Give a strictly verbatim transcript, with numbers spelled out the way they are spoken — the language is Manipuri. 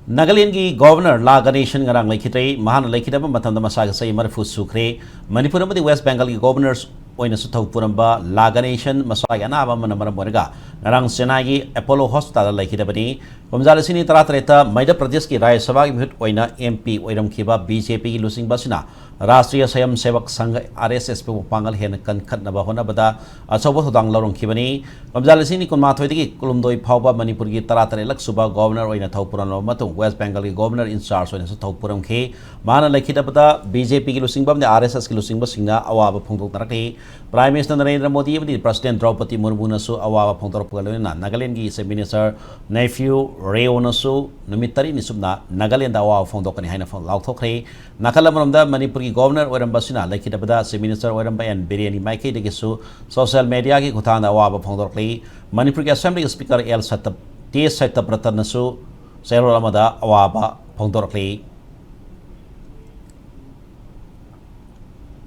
ꯅꯥꯒꯥꯂꯦꯟꯒꯤ ꯒꯣꯚꯔꯅꯔ ꯂꯥ ꯒꯅꯦꯁꯟ ꯉꯔꯥꯡ ꯂꯩꯈꯤꯗ꯭ꯔꯦ꯫ ꯃꯍꯥꯛꯅ ꯂꯩꯈꯤꯗꯕ ꯃꯇꯝꯗ ꯃꯁꯥꯒꯤ ꯆꯍꯤ ꯃꯔꯤꯐꯨ ꯁꯨꯈ꯭ꯔꯦ꯫ ꯃꯅꯤꯄꯨꯔ ꯑꯃꯗꯤ ꯋꯦꯁ ꯕꯦꯡꯒꯜꯒꯤ ꯒꯣꯚꯔꯅꯔ ꯑꯣꯏꯅꯁꯨ ꯊꯧ ꯄꯨꯔꯝꯕ ꯂꯥ ꯒꯅꯦꯁꯟ ꯃꯁꯥꯒꯤ ꯑꯅꯥꯕ ꯑꯃꯅ ꯃꯔꯝ ꯑꯣꯏꯔꯒ ꯉꯔꯥꯡ ꯆꯦꯟꯅꯥꯏꯒꯤ ꯑꯦꯄꯣꯂꯣ ꯍꯣꯁꯄꯤꯇꯥꯜꯗ ꯂꯩꯈꯤꯗꯕꯅꯤ꯫ ꯀꯨꯝꯖꯥ ꯂꯤꯁꯤꯡ ꯑꯅꯤ ꯇꯔꯥꯇꯔꯦꯠꯇ ꯃꯩꯙ꯭ꯌ ꯄ꯭ꯔꯗꯦꯁꯀꯤ ꯔꯥꯖ꯭ꯌ ꯁꯚꯥꯒꯤ ꯃꯤꯍꯨꯠ ꯑꯣꯏꯅ ꯑꯦꯝ ꯄꯤ ꯑꯣꯏꯔꯝꯈꯤꯕ ꯕꯤ ꯖꯦ ꯄꯤꯒꯤ ꯂꯨꯆꯤꯡꯕ ꯑꯁꯤꯅ ꯔꯥꯁꯇ꯭ꯔꯤꯌ ꯁ꯭ꯋꯌꯝ ꯁꯦꯕꯛ ꯁꯪꯘ, ꯑꯥꯔ ꯑꯦꯁ ꯑꯦꯁꯄꯨ ꯃꯄꯥꯡꯒꯜ ꯍꯦꯟꯅ ꯀꯟꯈꯠꯅꯕ ꯍꯣꯠꯅꯕꯗ ꯑꯆꯧꯕ ꯊꯧꯗꯥꯡ ꯂꯧꯔꯝꯈꯤꯕꯅꯤ꯫ ꯀꯨꯝꯖꯥ ꯂꯤꯁꯤꯡ ꯑꯅꯤ ꯀꯨꯟꯃꯥꯊꯣꯏꯗꯒꯤ ꯀꯨꯟꯍꯨꯝꯗꯣꯏ ꯐꯥꯎꯕ ꯃꯅꯤꯄꯨꯔꯒꯤ ꯇꯔꯥꯇꯔꯦꯠꯂꯛ ꯁꯨꯕ ꯒꯣꯚꯔꯅꯔ ꯑꯣꯏꯅ ꯊꯧ ꯄꯨꯔꯝꯂꯕ ꯃꯇꯨꯡ ꯋꯦꯁ ꯕꯦꯡꯒꯜꯒꯤ ꯒꯣꯚꯔꯅꯔ ꯏꯟ ꯆꯥꯔꯖ ꯑꯣꯏꯅꯁꯨ ꯊꯧ ꯄꯨꯔꯝꯈꯤ꯫ ꯃꯥꯅ ꯂꯩꯈꯤꯗꯕꯗ ꯕꯤ ꯖꯦ ꯄꯤꯒꯤ ꯂꯨꯆꯤꯡꯕ ꯑꯃꯗꯤ ꯑꯥꯔ ꯑꯦꯁ ꯑꯦꯁꯀꯤ ꯂꯨꯆꯤꯡꯕꯁꯤꯡꯅ ꯑꯋꯥꯕ ꯐꯣꯡꯗꯣꯛꯅꯔꯛꯂꯤ꯫ ꯄ꯭ꯔꯥꯏꯝ ꯃꯤꯅꯤꯁꯇꯔ ꯅꯔꯦꯟꯗ꯭ꯔ ꯃꯣꯗꯤ ꯑꯃꯗꯤ ꯄ꯭ꯔꯁꯤꯗꯦꯟ ꯗ꯭ꯔꯧꯄꯗꯤ ꯃꯨꯔꯃꯨꯅꯁꯨ ꯑꯋꯥꯕ ꯐꯣꯡꯗꯣꯔꯛꯄꯒ ꯂꯣꯏꯅꯅ ꯅꯥꯒꯥꯂꯦꯟꯒꯤ ꯆꯤꯐ ꯃꯤꯅꯤꯁꯇꯔ ꯅꯦꯐ꯭ꯌꯨ ꯔꯤꯑꯣꯅꯁꯨ ꯅꯨꯃꯤꯠ ꯇꯔꯦꯠꯅꯤ ꯆꯨꯞꯅ ꯅꯥꯒꯥꯂꯦꯟꯗ ꯑꯋꯥꯕ ꯐꯣꯡꯗꯣꯛꯀꯅꯤ ꯍꯥꯏꯅ ꯐꯣꯡ-, ꯂꯥꯎꯊꯣꯛꯈ꯭ꯔꯦ꯫ ꯅꯥꯀꯜ ꯑꯃꯔꯣꯝꯗ ꯃꯅꯤꯄꯨꯔꯒꯤ ꯒꯣꯚꯔꯅꯔ ꯑꯣꯏꯔꯝꯕ ꯑꯁꯤꯅ ꯂꯩꯈꯤꯗꯕꯗ ꯆꯤꯐ ꯃꯤꯅꯤꯁꯇꯔ ꯑꯣꯏꯔꯝꯕ ꯑꯦꯟ ꯕꯤꯔꯦꯟꯒꯤ ꯃꯥꯏꯀꯩꯗꯒꯤꯁꯨ ꯁꯣꯁꯤꯌꯦꯜ ꯃꯤꯗꯤꯌꯥꯒꯤ ꯈꯨꯠꯊꯥꯡꯗ ꯑꯋꯥꯕ ꯐꯣꯡꯗꯣꯔꯛꯂꯤ꯫ ꯃꯅꯤꯄꯨꯔꯒꯤ ꯑꯦꯁꯦꯝꯕ꯭ꯂꯤꯒꯤ ꯁ꯭ꯄꯤꯀꯔ ꯑꯦꯜ ꯁꯇꯞ-, ꯇꯤ ꯁꯇ꯭ꯌꯕ꯭ꯔꯇꯅꯁꯨ ꯆꯦꯔꯣꯜ ꯑꯃꯗ ꯑꯋꯥꯕ ꯐꯣꯡꯗꯣꯔꯛꯂꯤ꯫